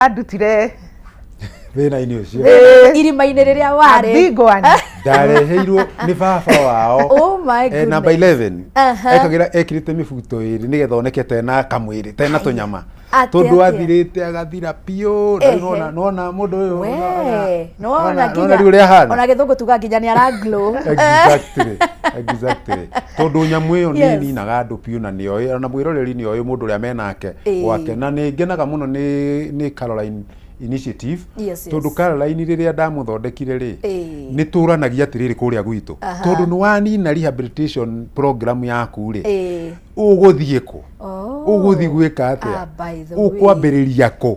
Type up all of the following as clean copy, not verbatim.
Andutire Thĩna-inĩ ũcio. Irima-inĩ rĩrĩa a warĩ. Big one. Ndareheirwo nĩ baba wao. Oh my Eh, number goodness. 11. Aha. Ekagĩra, ekĩrĩte mĩbuto 2 nĩgetha oneke tena kamwĩrĩ, tena tũnyama. Atĩa, Tondũ atĩa? athirĩte agathira piũ na rĩu. Nona nona mũndũ ũyũ. We, nona nona nona rĩu ũrĩa ahana. Ona gĩthũngũ tuga nginya nĩ ara glow. Exactly, tondũ nyamũ ĩyo nĩ ninaga andũ piũ, na nĩoĩ, ona mwĩroreri nĩoĩ mũndũ ũrĩa menake gwake. Na nĩ ngenaga mũno nĩ Caroline Initiative, tondũ Caroline rĩrĩa ndamũthondekire rĩ, nĩ tũranagia atĩrĩrĩ kũrĩa gwitũ, tondũ nĩ wanina rehabilitation program yaku rĩ, ũgũthiĩ kũ? Ũgũthiĩ gwĩka atĩa? Ah, by the way. Ũkwambĩrĩria kũ?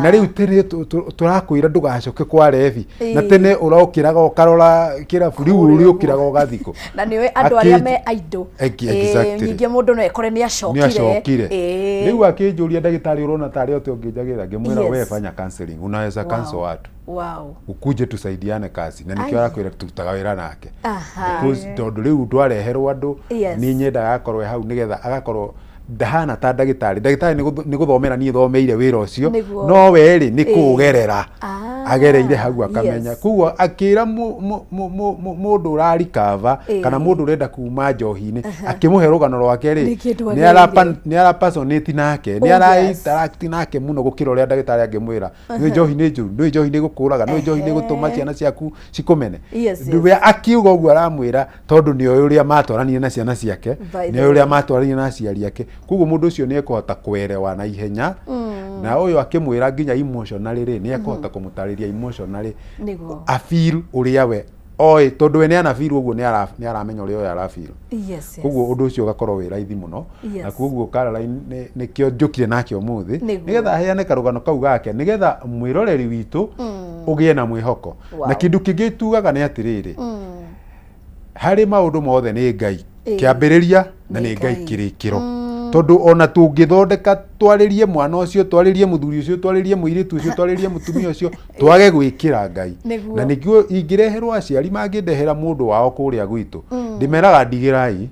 Na rĩu tene tũrakwĩra ndũgacoke kwa rebi, na tene ũrokĩraga ũkarora kĩrabu, rĩu Kũrĩa. ũrĩũkĩraga ũgathiĩ kũ? Na nĩ andũ arĩa me aindo. Exactly. Ningĩ mũndũ no ekore nĩ acokire. Nĩ acokire. Rĩu akĩnjũria, "Ndagĩtarĩ, ũrona tarĩ atĩa ũngĩnjagĩrĩra?" Ngĩmwĩra, "We fanya counseling, unaweza counsel watu, ukuje tusaidiane kazi." Na nĩkĩo arakwĩra turutaga wĩra nake, because tondũ rĩu twareherwo andũ, nĩ nyendaga akorwo e hau nĩgetha agakorwo ndahana ta ndagĩtarĩ. Ndagĩtarĩ nĩ gũthomera niĩ thomeire wĩra ũcio. No we rĩ, nĩ kũũgerera agereire hau akamenya. Koguo akĩra mũndũ ũrarikava kana mũndũ ũrenda kuma njohi-inĩ, akĩmũhe rũgano rwake rĩ, Nĩ kĩndũ nĩ ara agereire. nĩ ara passionate nake, nĩ ara interact nake mũno gũkĩra ũrĩa ndagĩtarĩ angĩmwĩra, "Nĩ njohi nĩ njũru, nĩ njohi nĩ gũkũraga, nĩ njohi nĩ gũtũma ciana ciaku cikũmene." We akiuga ũguo aramwĩra tondũ nĩ oĩ ũrĩa matwaranire na ciana ciake, By the nĩ oĩ ũrĩa way. matwaranire na aciari ake. Koguo mũndũ ũcio nĩ ekũhota kwerewa na ihenya, na ũyũ akĩmwĩra nginya emotionally rĩ, nĩ ekũhota kũmũtarĩria emotionally, a feel ũrĩa we oĩ, tondũ we nĩ ana feel ũguo, nĩ aramenya ũrĩa ũyũ ara feel. Koguo ũndũ ũcio ũgakorwo wĩ raithi mũno. Na koguo Caroline nĩkĩo njũkire nake ũmũthĩ, nĩgetha aheane karũgano kau gake, nĩgetha mwĩroreri witũ ũgĩe na mwĩhoko. Na kĩndũ kĩngĩ tugaga nĩ atĩrĩrĩ, harĩ maũndũ mothe nĩ Ngai kĩambĩrĩria na Nĩ nĩ Ngai Ngai. kĩrĩkĩro, tondũ ona tũngĩthondeka, twarĩrie mwana ũcio, twarĩrie mũthuri ũcio, twarĩrie mũirĩtu ũcio, twarĩrie mũtumia ũcio, twage gwĩkĩra Ngai. Na nĩkĩo ingĩreherwo aciari, mangĩndehera mũndũ wao kũrĩa gwitũ, ndĩmeraga, "Ndigĩrai,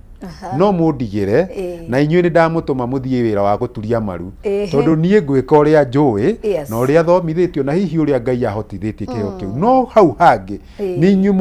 no mũndigĩre na inyuĩ nĩ ndamũtũma mũthiĩ wĩra wa gũturia maru, tondũ niĩ ngwĩka ũrĩa njũĩ na ũrĩa thomithĩtio na hihi ũrĩa Ngai ahotithĩtie kĩheo kĩu, no hau hangĩ nĩ inyuĩ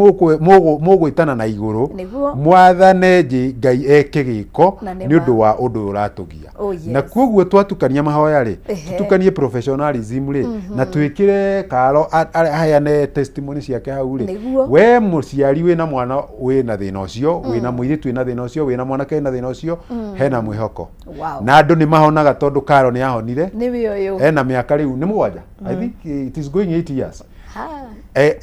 mũgwĩtana na igũrũ, mwathane Ngai eke gĩko Na nĩ nĩ ũndũ ma. wa ũndũ ũyũ ũratũgia." Na koguo twatukania mahoya rĩ, tũtukanie professionalism rĩ, na twĩkĩre karo aheane testimony ciake hau rĩ, we mũciari wĩna mwana wĩna thĩna ũcio, wĩna mũirĩtu wĩna thĩna ũcio, wĩna mwanake wĩna thĩna ũcio, hena mwĩhoko. Na andũ nĩ mahonaga, tondũ karo nĩ ahonire. Nĩwe ũyũ. Ena mĩaka rĩu nĩ 7, I think it is going 8 years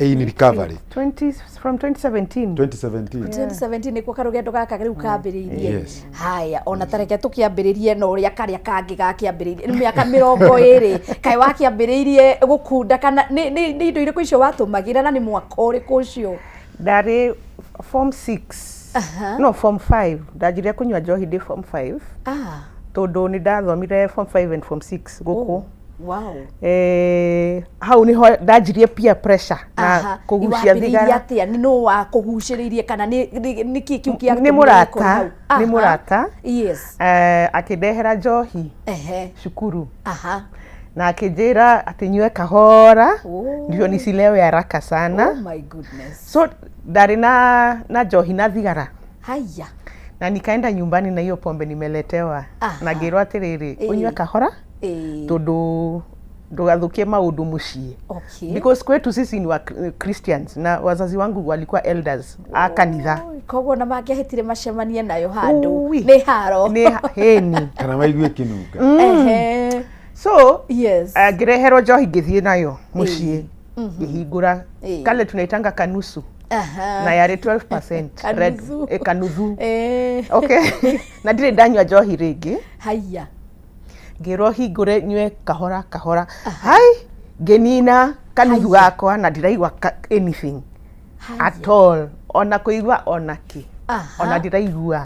in recovery. 20, from 2017. 2017. 2017 nĩkuo karũgendo gaka rĩu kambĩrĩirie. Yes. Haya, ona tareke tũkĩambĩrĩrie na ũrĩa karĩa kangĩ gakĩambĩrĩirie. Nĩ mĩaka 20 kaĩ wakĩambĩrĩirie gũkunda, kana nĩ indo irĩkũ icio watũmagĩra, na nĩ mwaka ũrĩkũ ũcio? Ndarĩ form 6, no, form 5. Ndanjirie kũnyua njohi ndĩ form 5, tondũ nĩ ndathomire form 5 and form 6 gũkũ. Hau niho ndanjirie peer pressure na kũgucia Wambĩrĩirie thigara. Atĩa? Nĩ nũ wakũgucĩrĩirie, kana nĩ kĩ kĩu Nĩ gĩatũmire mũrata, ũkore hau? nĩ mũrata. Akĩndehera njohi cukuru na akĩnjĩra atĩ nyue kahora, ndio nisilewe haraka sana. Oh my goodness. So ndarĩ na njohi na thigara, na nikaenda nyumbani na hiyo pombe nimeletewa, na ngĩrwo atĩrĩrĩ, "Ũnyue kahora, tondũ ndũgathũkie maũndũ mũciĩ," because kwetu sisi ni wa Christians na wazazi wangu walikuwa elders a kanitha. Oi, koguo na mangĩahĩtire macemanie nayo handũ, Ui. nĩ haro. Nĩ hĩni. Kana maigue kĩnunga. So ngĩreherwo njohi, ngĩthiĩ nayo mũciĩ, ngĩhingũra kale tunaitanga kanusu, na yarĩ 12% red. Kanuthu. Kanuthu. Okay, na ndirĩ ndanyua njohi rĩngĩ. Haya. Ngĩrwo hingũre nyue kahora kahora. Hai, ngĩnina kanuthu gakwa na ndiraigua anything at all, ona kũigua ona kĩ, ona ndiraigua.